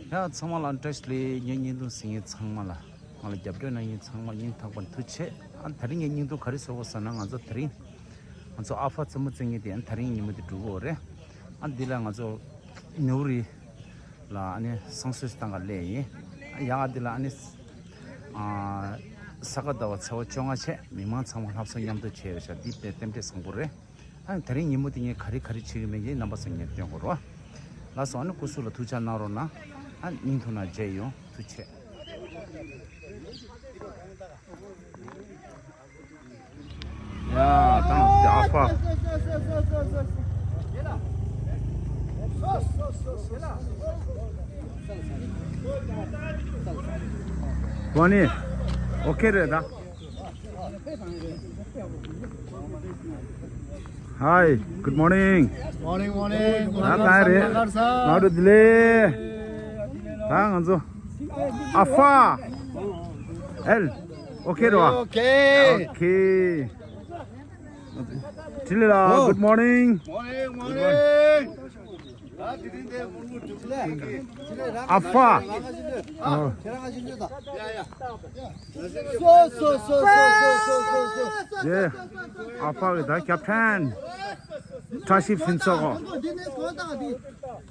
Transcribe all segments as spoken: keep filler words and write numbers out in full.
ཡ་ཚང་མ་ལ་བཀྲ་ཤིས་བདེ་ལེགས། ངའི་བརྙན་ཐུང་གཟིགས་མཁན་ཚང་མ་ལ། ང་ལ་རྒྱབ་སྐྱོར་གནང་མཁན་ཚང་མ་སྙིང་ཐག་པ་ནས་ཐུགས་རྗེ་ཆེ། ཨ་དེ་རིང་ངའི་བརྙན་ཐུང་ག་རེ་བཟོ་དགོས་ཟེར་ན། ང་ཚོ་དེ་རིང་ང་ཚོ་ཨ་ཕ་རྩེད་མོ་རྩེ་མཁན་དེ་ཨ་དེ་རིང་ཉིན་མོ་དེ་འགྲུབ་ཀྱི་ཡོད་རེད། ཨ་འདི་ལ་ང་ཚོ་ནེའུ་རི་ལ་ཨ་ནི་བསང་གསོལ་བཏང་ག་སླེབས་ཡིན། ཡང་ཨ་འདི་ལ་ཨ་ནི་ཨ་ས་ག་ཟླ་བ་ཚེས་པ་བཅོ་ལྔ་བྱས། མི་མང་ཚང་མ་ལྷ་བསང་མཉམ་དུ་བྱས་ཡོད་ཤག་འདི་དཔེ་རྟེན་འབྲེལ་བཟང་པོ་རེད། ཨ་ནི་དེ་རིང་ཉིན་མོ་དེ་ངས་ག་རེ་ག་རེ་བྱེད་ཀྱི་མིན་ཡིན་རྣམ་པ་ཚོ་ངས་སྟོན་དགོས་རེད། ལགས་སོ། ཨ་ནི་སྐུ་གཟུགས་ལ་ཐུགས་ཅག་གནང་རོགས་གནང་། ཨ་སྙིང་ཐུགས་ནང་མཇལ་ཡོང་། ཐུགས་རྗེ་ཆེ། ཡ་ད་ཨ་ཕ། ཝ་ནི། ཨོ་ཁེ་རེད་ད། Hi, good morning. Morning, morning. ང་ལ་ད་རེད། ང་ལ་བདེ་ལེགས། ད་ང་ཚོ་ཨ་ཕ། ཨེལ། ཨོ་ཁེ་རེད་བ། Okay. Okay. ཅི་ལེ་ལ། Good morning. Morning, morning. ཨ་ཕ། ཨ། ཡེ། ཨ་ཕ་གི་ད་ཀེབ་ཊན་བཀྲ་ཤིས་ཕུན་ཚོགས།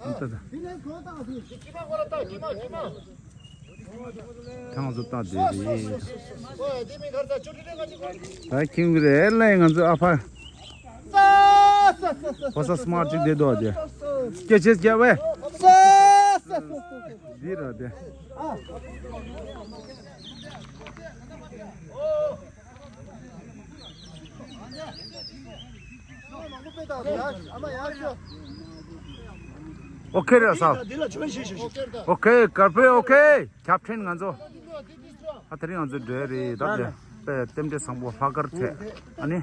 ཨ་ད་ད། ཐང་ཟོ་ཏང་དེ་རེད། ད་ཁྱིམ་གྱི་རེད་ལས་ང་ཚོ་ཨ་ཕ། ཕོ་ས་སི་མ་ཊི་ཅིག་བསྡད་འདུག་དེ། སྐྱེ་ཆེས་སྐྱེ་བས། འདི་ར་དེ། ཨོ་ཁེ་རེད་ས། ཨོ་ཁེ། གར་པེ་ཨོ་ཁེ། ཀེབ་ཊན་ང་ཚོ། ཨ་དེ་རིང་ང་ཚོ་འགྲོ་ཡ་རེད། ད་དེ་དཔེ་རྟེན་འབྲེལ་བཟང་པོ་ལྷག་དཀར་ཐེག་ཨ་ནི་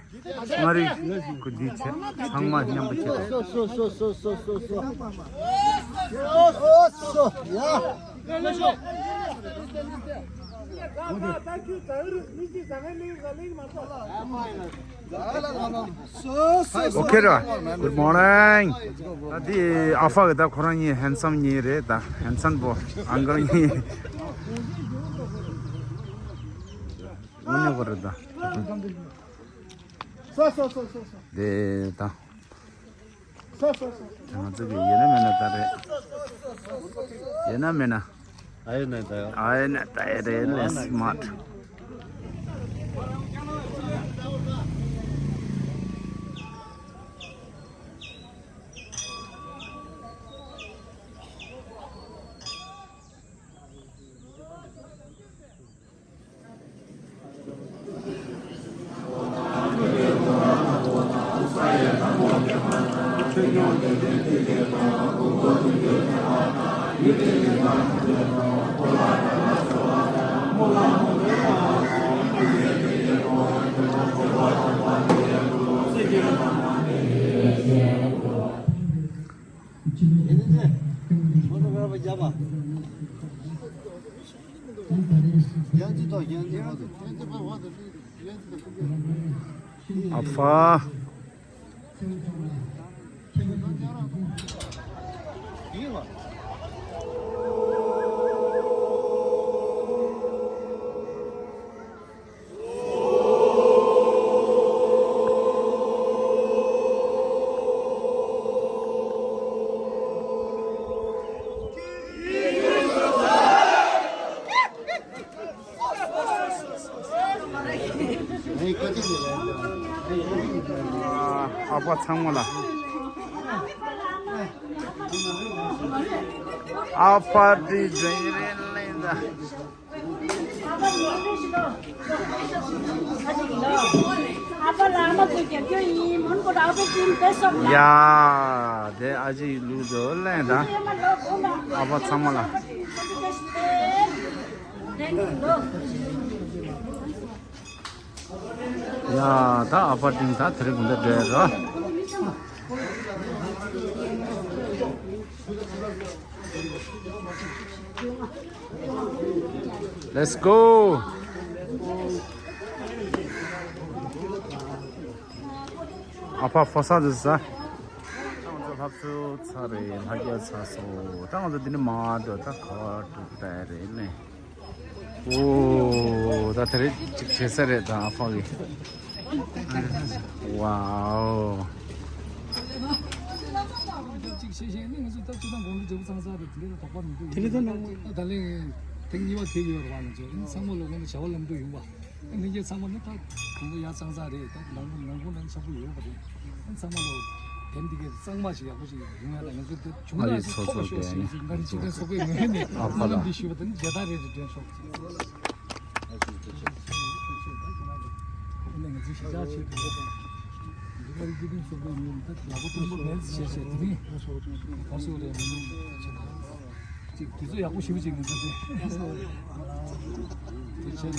མངའ་རིས་ཀྱི་འདི་བྱས་ཚང་མ་མཉམ་དུ་ཁྱེར། ཨོ་ཁེ་ར། Good morning. ད་འདི་ཨ་ཕ་གི་ད་ཁོ་རང་གཉིས་ཧན་སམ་གཉིས་རེད། ད་ཧན་སམ་པོ་ཨང་ཀལ་གཉིས། དངོས་གནས་ཁོ་རེད་ད། དེ་ད། ང་ཚོ་གི་ཡིན་ན་མིན་ན་ད་རེད། ཡིན་ན་མིན་ན། ཨ་ཡེ་ན་ད་ཡོ། ཨ་ཡེ་ན་ད་ཡེ་རེད་ལས་སི་མ་ཊི། ཨ་ཕ། ཨ་ཕ་ཚང་མ་ལ། ཨ་ཕ་དྲི་ཟེར་རེད་ལེན་ད། ཡ། དེ་ཨ་ཅེ་ལུག་དོ་ལེན་ད། ཨ་ཕ་ཚང་མ་ལ། ཡ། ད་ཨ་ཕ་ཏིང་ད་དེ་རིང་དགོང་དག་འགྲོ་ཡ་རོ། Let's go. ཨ་ཕ་ཕོ་ས་འདི་ཟ། ལྷ་གསོལ་ཚར་རེད། ལྷ་རྒྱལ་ཚར་སོང་། ད་ང་ཚོ་འདི་ནས་མར་འགྲོ། ད་ག་པར་འགྲོ་གི་རེད་ནས། ཨོ་ད་དེ་རིང་ཅིག་བྱེད་ས་རེད། ད་ཨ་ཕ་གི། ཝའོ། ཅིག་བྱེད་བྱེད་ནི་ང་ཚོ་ད་སྤྱི་བཏང་དགོང་དྲོ་འབྲས་བུ་ཚང་ཚར་རེད། དེ་འདྲ་ལ་དོགས་པ་མི་འདུག་དེ་ནི་ད་ནང་ད་ལན་ཐེངས་གཉིས་པ་ཁེལ་ཡོད་རེད་བ། ང་ཚོ་ཚང་མ་ལོ་དགོང་དྲོ་བྱ་བ་ལམ་འགྲོ་ཡོང་བ། ལྷན་རྒྱས་ཚང་མ་ནི་ད་གོང་དུ་ཡར་ཚང་ཚར་རེད། ད་ནང་ཁོང་ནང་ཁོང་ནང་ཆགས་པོ་ཡོད་པ་རེད། ཨ་ཚང་མ་ལོ་དེམ་འདི་གའི་གཙང་མ་ཞིག་ཡག་པོ་ཞིག་ཡོང་ཡ་ད་ང་ཚོ་དེ་བྱུང་ན་ཚོགས་པ་ཤོག་ཞེས་ཞུ། ང་རི་འཇིག་རྟེན་ཚོགས་པའི་ངོས་ནས་སྨོན་ལམ་འདི་ཞུས་པ་དང་མཇལ་དར་རེ་རེ་སྒྲོན་ཤོག་ཨ་ནི་ང་ཚོའི་གཞིས་ཆགས་ཆེད་དུ་འདི་ག་རི་འཇིག་རྟེན་ཚོགས་པའི་ངོས་ནས་ད་ལག་པ་སྟོང་པོ་མེད་ཟེར་བྱས་དེ་རིང་གར་སོང་རེད། ཅིག་དུས་ཚོད་ཡག་པོ་ཞེ་པོ་ཅིག་ང་ཚོ་དེ་ཐུགས་རྗེ་ཆེ།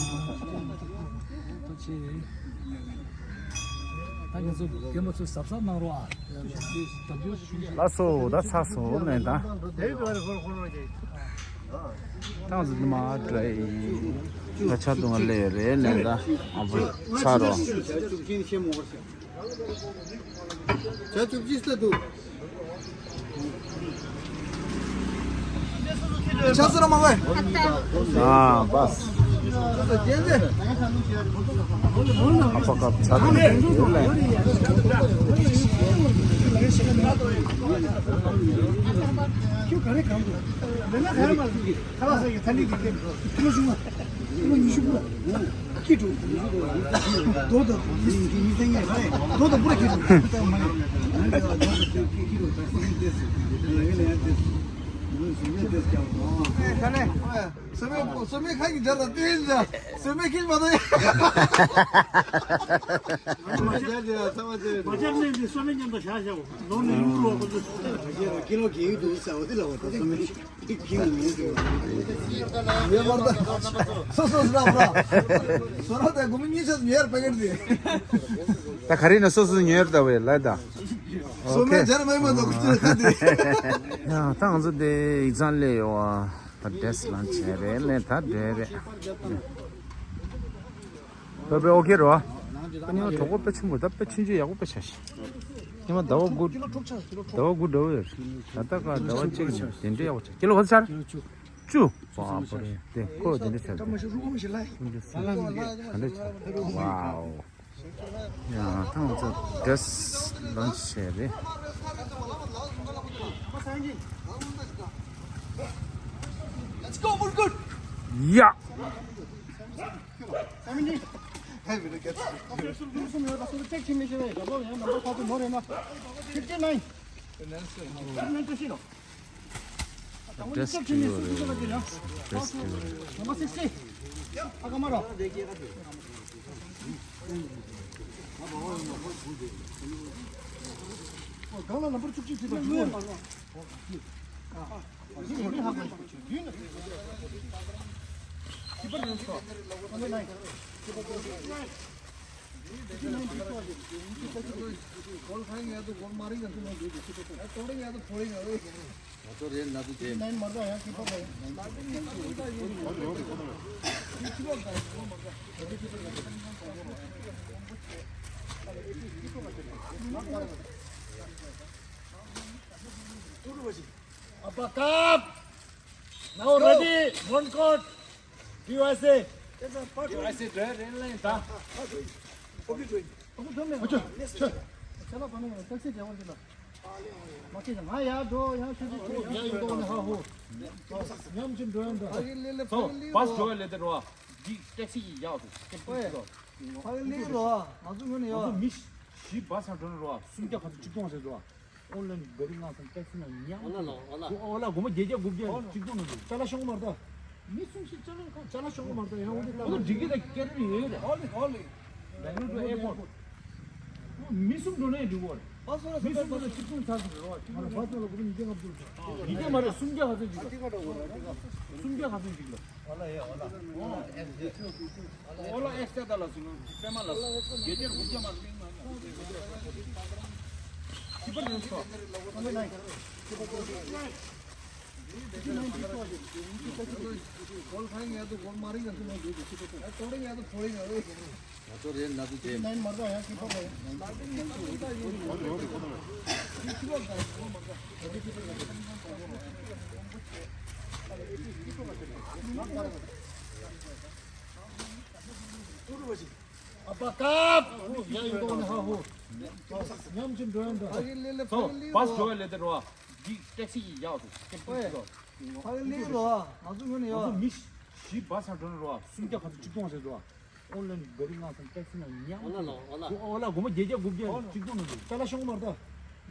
ཐུགས་རྗེ་ཆེ། ད་ང་ཚོ་རྒན་པ་ཚོས་གཟབ་གཟབ་གནང་རོགས་ཨ། ལགས་སོ། ད་ཚར་སོང་ནས་ད། ད་ང་ཚོ་འདི་མ་འདྲ་ཡིན། ང་ཆ་དུང་ང་ལས་རེད་ནས་ད་ཨ་བུ་ཚར་རོ། བྱ་བཅུ་གཅིག་ལ་འདུག་ཆ་སོ་ར་མ་བས། ཨ་པས། ཨ་པ་ཀ་ཆ་དུང་ཡོད་ལ། ཁྱོད་ག་རེ་གང་འདུག་ཁ་ལག་ཟ་ཡི་ཐ་ལི་གི་ཀེམ་ཀི་ལོ་བཞི་ལྔ། ཀི་ལོ་ཉི་ཤུ་དགུ་ལ་ཁྱི་འགྲོ། རྡོ་དང་ཉི་ཉི་ཉི་ཚན་ངས་ཧ་ལས་རྡོ་དང་པུ་ར་ཁྱི་འགྲོ། ད་ལས་སོ་མའི་སོ་མའི་ཁ་གི་འཇར་ལ་ཏེ་འཇར་སོ་མའི་ཁྱི་མ་དང་། མ་ཅག་ནས་འདི་སོ་མའི་མཉམ་དུ་བཞག་བཞག་ནོར་ནས་ཡུག་རོགས་ཁོ་ཚོ། ཀི་ལོ་གི་ཡུག་འདུག་ཟེར་བ་དེ་ལ་བ་ད་སོ་མའི། སོ་སོ་སོ་སོ་སོ་སོ་སོ་ཉེར་པ་གར་དེ། ད་ག་རེ་ན་སོ་སོ་ཉེར་ད་བས་ལ་ད། སོ་མའི་ཇར་མའི་མ་དོ་ཁུ་ཚོ་ཁ་དེ། ཡ་ད་ང་ཚོ་དེ་ཡིག་ཚང་ལས་ཡོད་ཨ། ད་ཌེ་སི་ལང་བྱས་རེད་ནས་ད་འདྲེ་རེད། པེ་པེ་ཨོ་ཁེ་རོ། ཉི་མ་གྲོད་ཁོག་དཔེ་ཆེན་པོ་ད་དཔེ་ཆུང་ཆུང་ཡག་པོ་དཔེ་ཆ་ཤི། ཉི་མ་ཟླ་བ་དགུ། ཟླ་བ་དགུ་འདྲ་བོ་ཡོད་རེད། ད་ལྟ་ཀ་ཟླ་བ་གཅིག་ནས་དེ་འདྲའི་ཡག་པོ་ཆགས་ཀི་ལོ་ག་ཚོད་ཆགས། བཅུ། བ་པོ་རེད་དེ་ཁོ་དེ་འདྲ་ཆགས་དེ། ག་འདྲ་ཆགས། ཝའོ། ཡ་ཐང་ཚོ་ཌེ་སི་ལོན་ཆི་བྱས་རེད། Let's go, Murkut! ཡ། Seventeen. Hey, we get. Check him, fifty-nine. ཌེ་སི་ཊི་ཡོད་རེད། ཌེ་སི་ཊི་ཡོད་རེད། Number sixty. Akamaro. Gangla number chukchi chi ba. Uppercut! Now ready, one court. P Y C. P Y C, draw, rail line, ta. So, bus draw, let the draw. Di taxi ya tu. Miss, she bus draw. Sumja khasu chikdong se draw. Online betting ང་སང་ཏེག་སི་ན་ཉམས། ཨོ་ལ་ལ་ཨོ་ལ། ཨོ་ལ་སྒོར་མོ་བརྒྱད་བརྒྱ་དགུ་བརྒྱ་གཅིག་སྟོང་ན་འདུག་ཅ་ལག་ཤོང་གི་མ་རེད་ད། མི་གསུམ་ཞིག་ཅ་ལག་ཁང་ཅ་ལག་ཤོང་གི་མ་རེད་ད། ཡང་འོ་དེ་ལྟ་ཨོ་ལ་འགྲིག་གི་ད་ཀེ་རི་ཡོད་རེད། ཨོ་ལི་ཨོ་ལི། Bangalore to airport. མི་གསུམ་འགྲོ་ནའི་འགྲིག་གོ་རེད། མི་གསུམ་འགྲོ་ན་གཅིག་སྟོང་ཚར་ཟིན་རེད་བ། ཉིས་བརྒྱ་ལྔ་བཅུ་ཟིན། ཉིས་བརྒྱ་མ་རེད། སུམ་བརྒྱ་ག་ཚོད་འགྲིག་ལ། སུམ་བརྒྱ་ག་ཚོད་འགྲིག་ལ། ཨོ་ལ་ཨེ་ཨོ་ལ། ཨོ་ལ་ཨེ་སྟེ་ད་ལ་སུ་ཡང་པད་མ་ལ་སུ་རྒྱལ་རྒྱལ་དགུ་བརྒྱ་མ་སུ་ཡང་ང་ང་ཁྱི་པར་ཡོང་ཆོག་ཁྱི་པར་ཡོང་ཆོག་ཨ་པ་ཀབ། ཡ་ཡི་གོ་ནི་ཧ་ཧོ། ཉམས་ཀྱི་འགྲོ་ཡ་འགྲོ། ཚོ་བས་འགྲོ་བ་འདི་ཊེག་སི་ཡི་ཡག་ཏུ་སྐད་པོ་ཞིག་རོ། ཕ་གི་ལེ་རོ། ང་ཚོ་ངོས་ནས་ཡོད། ང་ཚོ་མི་བཞི་བ་སར་འགྲོ་ནི་རོ། སུམ་བརྒྱ་ག་ཚོད་གཅིག་སྟོང་རེད་རོ། ཨོན་ལན་ག་རི་ལངས་སམ་ཊེག་སི་ནང་ཉམས། ཨོ་ལ་ལོ་ཨོ་ལ། ཨོ་ལ་སྒོར་མོ་བརྒྱད་བརྒྱ་དགུ་བརྒྱ་གཅིག་སྟོང་ནང་འདུག་ཅ་ལག་ཤོང་གི་མ་རེད་ད།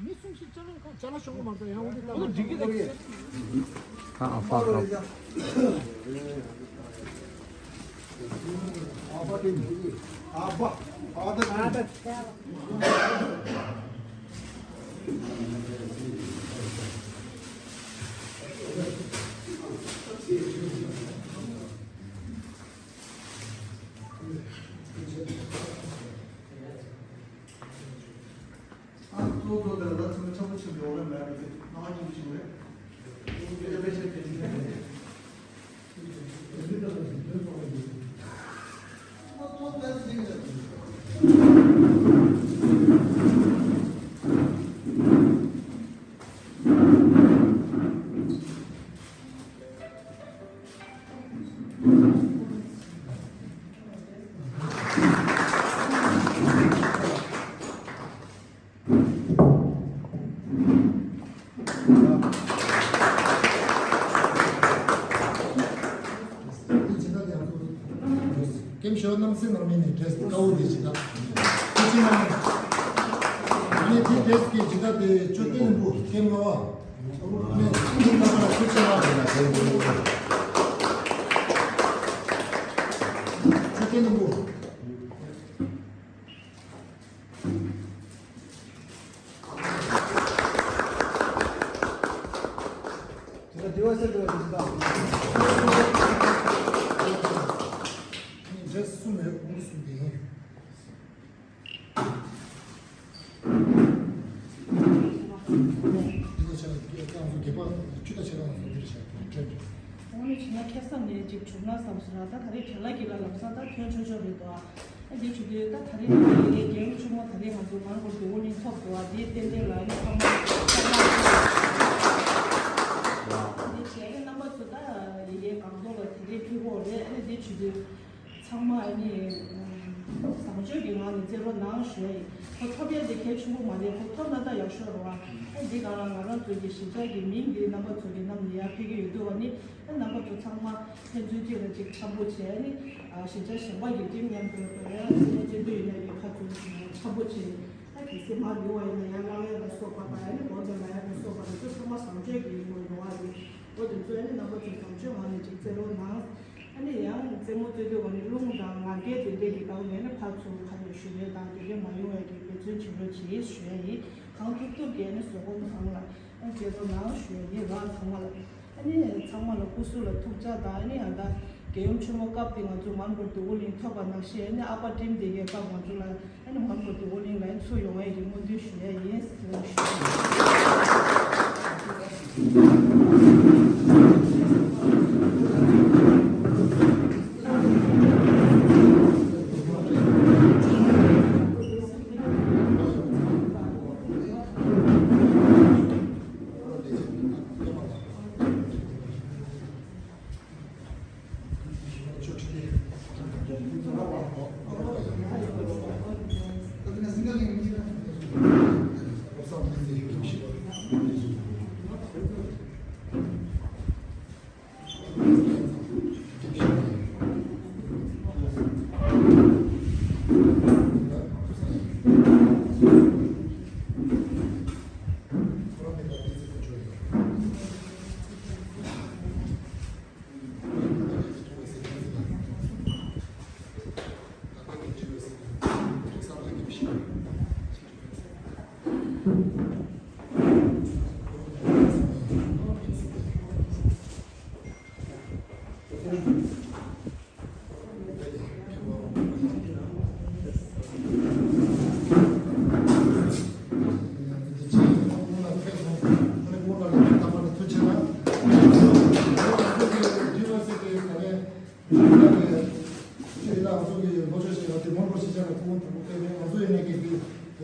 མི་གསུམ་བཞི་ཅ་ལག་ཁང་ཅ་ལག་ཤོང་གི་མ་རེད་ད། ཡང་འོ་དེ་ད་འོ་འགྲིག་གི་རེད། ཨ་ཨ་ཕ་ཨ། ཀེམ་ཤོ་རྣམ་སྲས་ནང་མི་ནི་ཌེ་སི་དཀར་པོ་དེ་ཇི་ལྟ། ཁུ་ཆེ་མ་ནི་དེ་ཌེ་སི་གི་ཇི་ལྟ་དེ་ཅོ་ཏེ་ནི་བུ་ཀེམ་ལ་བ། ནས་ཁྱིམ་ལ་ཁུ་ཆེ་མ་རེད་ན་དེ་ཅོ་ཏེ་ནི་བུ། འདྲེ་གསུམ་རེད། འོ་གསུམ་དེ་ཡིན། འདི་ལ་ཆ་ལ་རྐང་བཙུགས་སྒལ་པ་ཆུ་དང་ཆ་ལ་བཙུགས་འདིར་བཞག་དྲན། འོ་ནི་བྱས་ན་ཁེ་བཟང་ནས་ཅིག་བྱུང་ན་བསམ་སོང་ར། ད་ད་རེས་དྲན་ལ་གི་ལ་ལམ་སང་ད་ཐོན་ཆོག་ཆོག་རེད་དོ། ཨ་འདི་བྱུང་དུས་ད་ད་རེས་ད་རེས་རྒྱལ་ཡུམ་ཆུང་མ་ད་རེས་ང་ཚོ་མར་འགོར་དུ་འོ་ནི་ཐོབ་འདུག་ཨ། འདི་ཏན་ཏན་ལ་ཨ་ནི་ཚང་མ་འདི་བྱས་ཨ་ནི་རྣམ་པ་ཚོ་ད་ཡི་གེ་གང་ཐོག་ལ་དེ་རེས་ཕི་གོ་རེད། ཨ་ནི་འདི་བྱུང་དུས། ཚང་མ་ཨ་ནི་བཟང་སྤྱོད་ཀྱི་ངང་ནས་རྩེ་རོགས་གནང་ཞུ་ཡ་ཡིན། ཁོ་ཐོབ་ཡ་དེ་གལ་ཆེན་པོ་མ་རེད། ཁོ་ཐོབ་ན་ད་ཡག་ཤོས་རེད་བ། ཨ་འདི་གང་ལ་ང་རང་ཚོ་གི་གཞིས་ཆགས་ཀྱི་མིང་འདི་རྣམ་པ་ཚོ་གི་ནང་ནས་ཡར་ཕེབས་ཀྱི་ཡོད་དུས་བ་ནི། ཨ་རྣམ་པ་ཚོ་ཚང་མ་ཕན་ཚུན་གཅིག་ལ་གཅིག་འཆམ་པོ་བྱས། ཨ་ནི་གཞིས་ཆགས་གཞན་པ་གི་ཊིམ་མཉམ་དུ་ལ་ཡར་རྩེད་མོ་རྩེ་འདོད་ཡོད་ན་ཡོད་ཁ་ཚུར་འཆམ་པོ་བྱས། ཨ་གལ་སྲིད་མར་ཡོང་བ་ཡིན་ན་ཡང་གླ་ཡ་ལ་སོགས་པ་དང་། ཨ་ནི་སྒོ་ནས་ལ་ཡ་ལ་སོགས་པ་དེ་ཚོ་ཚང་མ་བཟང་སྤྱོད་ཀྱི་ངོས་ཡོང་བ་རེད། འོ་དེ་ཚོ་ཨ་ནི་རྣམ་པ་ཚོས་བཟང་སྤྱོད་ངང་ནས་ཅིག་རྩེ་རོགས་གནང་། ཨ་ནི་ཡང་རྩེད་མོ་རྩེ་དུས་བ་ནི་རླུང་དང་ངར་སྐད་དེ་འདྲས་ཀྱི་སྒང་ནས་ནི་ཕར་ཚུར་ག་ནས་ཞུ་ཡས་དང་དེ་འདྲས་མ་ཡོང་བའི་གི་འབད་བརྩོན་བྱེད་རོགས་བྱེད་ཞུ་ཡས་ཡིན། གང་ཐུབ་ཐུབ་ཀྱིས་ཨ་ནི་བཟོ་དགོངས་ཚང་མ་ལ་ཨ་རྩེ་རོགས་གནང་ཞུ་ཡས་ཡིན་ར། ཚང་མ་ལ་ཨ་ནི་ཚང་མ་ལ་སྐུ་གཟུགས་ལ་ཐུགས་ཅག་དང་། ཨ་ནི་ཡང་ད་རྒྱལ་ཡུམ་ཆུང་མ་སྐབས་དེ་ང་ཚོ་མར་འགོར་དུ་ཨོ་གླིང་ཐོབ་པ་ནང་བཞིན། ཨ་ནི་ཨ་ཕ་ཊིམ་དེ་གའི་སྐབས་ང་ཚོ་ལ། ཨ་ནི་མང་པོ་དུ་ཨོ་གླིང་ལ་ཚུར་ཡོང་བའི་གི་སྨོན་འདུན་ཞུ་ཡ་ཡིན། ལགས་ཞུ།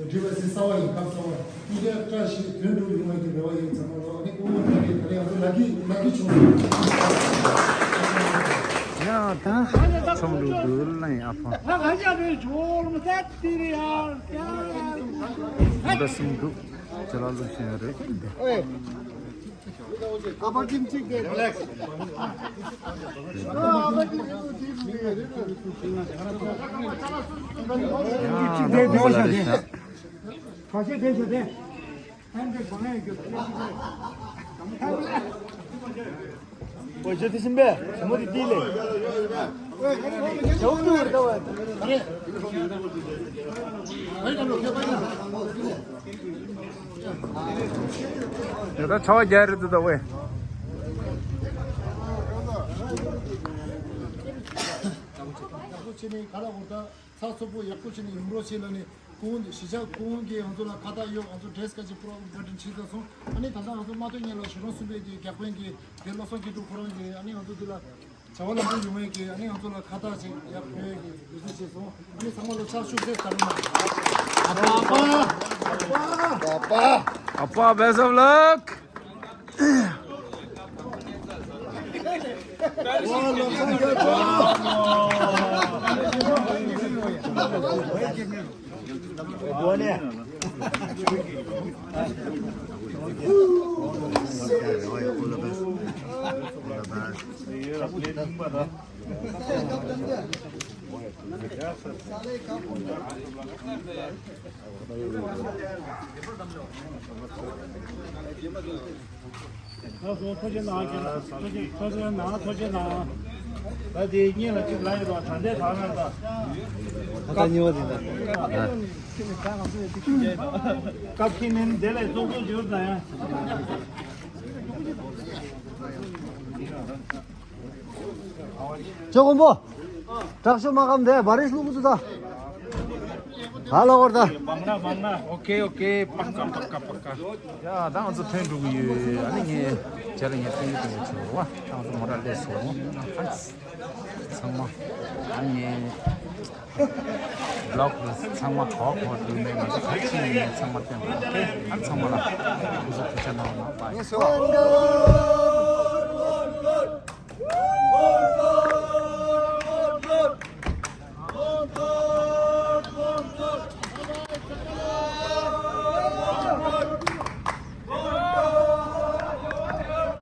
འདྲི་བ་ཟེར་གསར་བ་ཡིན། སྐབས་གསར་བ་ཡིན། སྐུ་ཚེ་བཀྲ་ཤིས་དོན་འགྲུབ་ཡོང་བའི་གི་རེ་བ་ཡིན། ཚང་མ་ལོ་ཨ་ནི་སྐུ་ངོ་ཐག་གི་ད་རེས་ང་ཚོ་ལག་གི་ལག་གི་བྱུང་སོང་། ཡ་ད་ཚོམ་འགྲོ་འདུག་ལ་ཡིན་ཨ་ཕ། ད་ག་ཅག་རེད་འཇོག་ལ་མ་ཟད་དེ་རེད་ཡ། ད་སུམ་འདུག་ཅ་ལག་ལུགས་ཤེས་རེད། ཨ་ཕ་ཁྱིམ་གཅིག་དེ། ཨ་ཕ་ཁྱིམ་གཅིག་དེ། ཁ་ཤས་དེ་ཤོད་དེ། ཨོ་ཇོ་དེ་ཤིན་པས་ཞི་མོ་དེ་ཏི་ལེ། ཇོ་ཏུ་ར་ད་བ། ཡ་ད་ཆ་བ་རྒྱལ་རེད་འདུག་ད་ཝེ། ཡག་པོ་བྱས་ནས་ག་ལ་འོ་ད་ཚགས་ཚུད་པོ་ཡག་པོ་བྱས་ནས་ཡོང་རོགས་བྱེད་ལ་ནི་སྐུ་ངོ་གཞིས་ཆགས་སྐུ་ངོ་གིས་ང་ཚོ་ལ་ཁ་བཏགས་གཡོག་ང་ཚོ་ཌི་རེ་སི་ཀ་ཅིག་པོ་རོ་ག་ཏན་བྱེད་ཚར་སོང་། ཨ་ནི་ད་ལྟ་ང་ཚོ་རྨ་སྟོད་ཉེ་ལ་ཞོ་རོང་གསུམ་པའི་གི་རྒྱག་དཔོན་གི་དེ་བློ་བཟང་སྐྱིད་སྡུག་ཁོ་རང་གིས་ཨ་ནི་ང་ཚོ་འདི་ལ་བྱ་བ་ལམ་འགྲོ་ཡོང་བའི་གི་ཨ་ནི་ང་ཚོ་ལ་ཁ་བཏགས་ཅིག་ཡག་ཕུལ་གི་འདུག་སེ་བྱས་སོང་། ཨ་ནི་ཚང་མ་ལ་ཕྱག་ཤུགས་ཟེར་ག་རེ་མ། ཨ་ཕ་ཨ་ཕ་ཨ་ཕ། ཨ་ཕ་best of luck. ལགས་སོ། ཐུགས་རྗེ་གནང་། ཐུགས་རྗེ་ཐུགས་རྗེ་གནང་། ཐུགས་རྗེ་གནང་། ད་དེ་གཉིས་ལ་གཅིག་ལ་ཡོད་པ་དྲང་བདེན་དྲང་བདེན་ད། ད་ལྟ་གཉིས་པ་དེ་ད། སྐབས་ཤིག་ནས་དེ་ལས་ཙོག་ཙོག་འགྱུར་ད་ཡང་། ཅོ་ཀོན་པོ། དྲག་ཤོས་མ་ཀམ་དེ་བ་རེ་ཤུ་གུ་ཚུ་ད། ཧ་ལོ་གོར་ད། ཨོ་ཁེ་ཨོ་ཁེ། པཀ་ཀ་པཀ་ཀ་པཀ་ཀ། ཡ་ད་ང་ཚོ་ཐོན་འགྲོ་གི་ཡོད། ཨ་ནི་ངས་རྗེས་ལ་ངས་ཐོན་གྱི་ཐོན་གྱི་ཆུ་རུ་བ། ད་ང་ཚོ་མོ་ཊ་སླེབས་སོང་། ཚང་མ་ཨ་ནི་ངས་བི་ལོག་ཚང་མ་གྲོགས་པོ་འདུག་ནས་ང་ཚོ་ག་ཕྱིན་ནས་ཚང་མ་བསྟན་པ་ཨ་ཚང་མ་ལ་ཐུགས་རྗེ་ཆེ་གནང་བ་ན་པ།